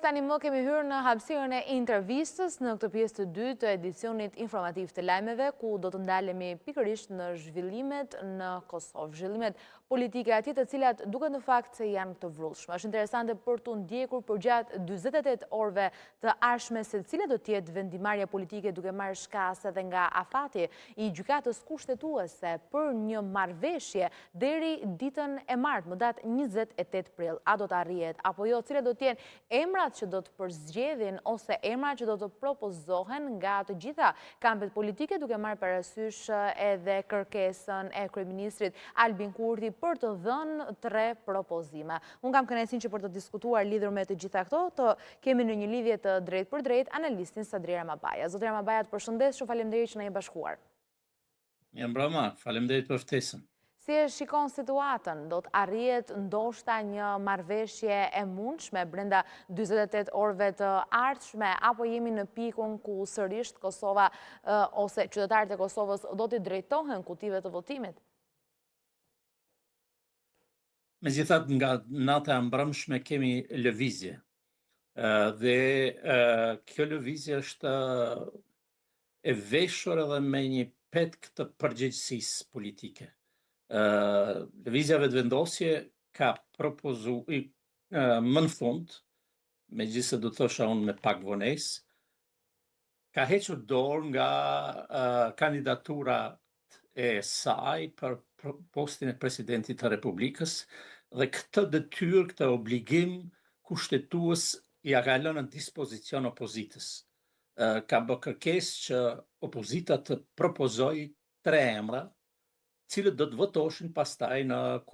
Tani më kemi hyrë në hapësirën e intervistës në këtë pjesë të dytë të edicionit informativ të lajmeve, ku do të ndalemi pikërisht në zhvillimet në Kosovë, zhvillimet politike atje të cilat duket në fakt se janë të vrullshme. Është interesante për të ndjekur përgjatë 48 orëve të ardhshme se cila do të jetë vendimmarrja politike duke marrë shkas edhe nga afati i gjykatës kushtetuese për një marrëveshje deri ditën e martë, më datë 28 prill. A do të arrihet apo jo, cilat do të jenë emrat që do të përzgjedhin ose emrat që do të propozohen nga të gjitha kampet politike duke marrë parasysh edhe kërkesën e kryeministrit Albin Kurti për të dhënë tre propozime. Unë kam kënaqësinë që për të diskutuar lidhur me të gjitha këto, të kemi në një lidhje të drejtpërdrejtë analistin Sadri Ramabaja. Zoti Ramabaja, të përshëndes, shumë faleminderit që na je bashkuar. Mirëmbrëma, faleminderit për ftesën. Si e shikon situatën? Do të arrihet ndoshta një marrëveshje e mundshme brenda 48 orëve të ardhshme, apo jemi në pikun ku sërisht Kosova ose qytetarët e Kosovës do t'i drejtohen kutive të votimit? Megjithatë nga nata e mbrëmshme kemi lëvizje. Dhe kjo lëvizje është e veshur edhe me një petk të përgjegjësisë politike. Lëvizja Vetëvendosje ka propozu më në fund, megjithëse do të thosha unë me pak vonesë, ka hequr dorë nga kandidatura e saj për postin e presidentit të Republikës dhe këtë detyrë, këtë obligim kushtetues ia ka lënë në dispozicion opozitës. Ka bë kërkesë që opozita të propozojë tre emra, cilët do të votoshin pastaj në kuvend.